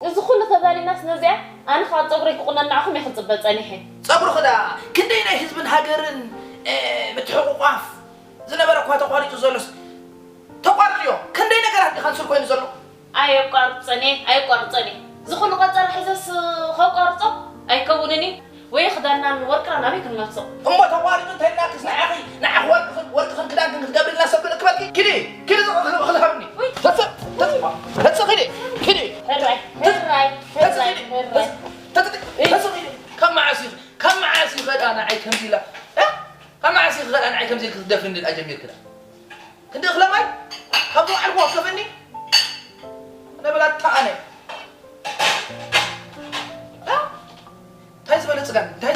እዚ ኩሉ ተዛሊናስ ነዚኣ ኣነ ካብ ጸጉረይ ክቑነናዕኹም እየ ክጽበ ጸኒሐ። ጸጉርኺ ደኣ ክንደይ ናይ ህዝብን ሃገርን፣ እ፣ ምትሕቑቋፍ ዝነበረ እኳ ተቋሪጹ ዘሎስ፣ ተቋሪጹ እዮ። ክንደይ ነገራት እዩ ካንስል ኮይኑ ዘሎ። ኣየቋርጸን እየ፣ ኣየቋርጸን እየ። እዚ ኩሉ ቆጸራ ሒዘስ ከቋርጾ ኣይከውንን እዩ። ወይ ክዳንናን ወርቅናን ኣበይ ክንመልሶ? እሞ ተቋሪጹ እንተኢልናክስ ንዓኺ፣ ንዓኺ ወርቅኽን፣ ወርቅኽን ክዳንክን ክትገብርልና ሰብ ክንእክበልኪ? ኪዲ፣ ኪዲ፣ ኪዲ፣ ኪዲ፣ ኪዲ። ውይ። ተጽ-፣ ተጽ-፣ ተጽ-፣ ኪዲ፣ ኪዲ። ሕራይ፣ ሕራይ፣ ተጽ-፣ ሕራይ፣ ኪዲ። ሕራይ። ተጽ-፣ ተጽ-፣ ተጽ-፣ ኪዲ። ካብ መዓስ እዩ፣ ካብ መዓስ እዩ ከዳ ንዓይ ከምዚ ኢላ? እ? ካብ መዓስ እዩ ከዳ ንዓይ ከምዚ ኢልኪ ክትደፍርኒ ኢላ ጀሚርኪ ዳ? ክንዲ እኽለ ማይ ካብዚ ዓርኩ ከፍኒ? ኣነ በላ ተኣነ። እ? እንታይ ዝበለ ጽጋን? እንታይ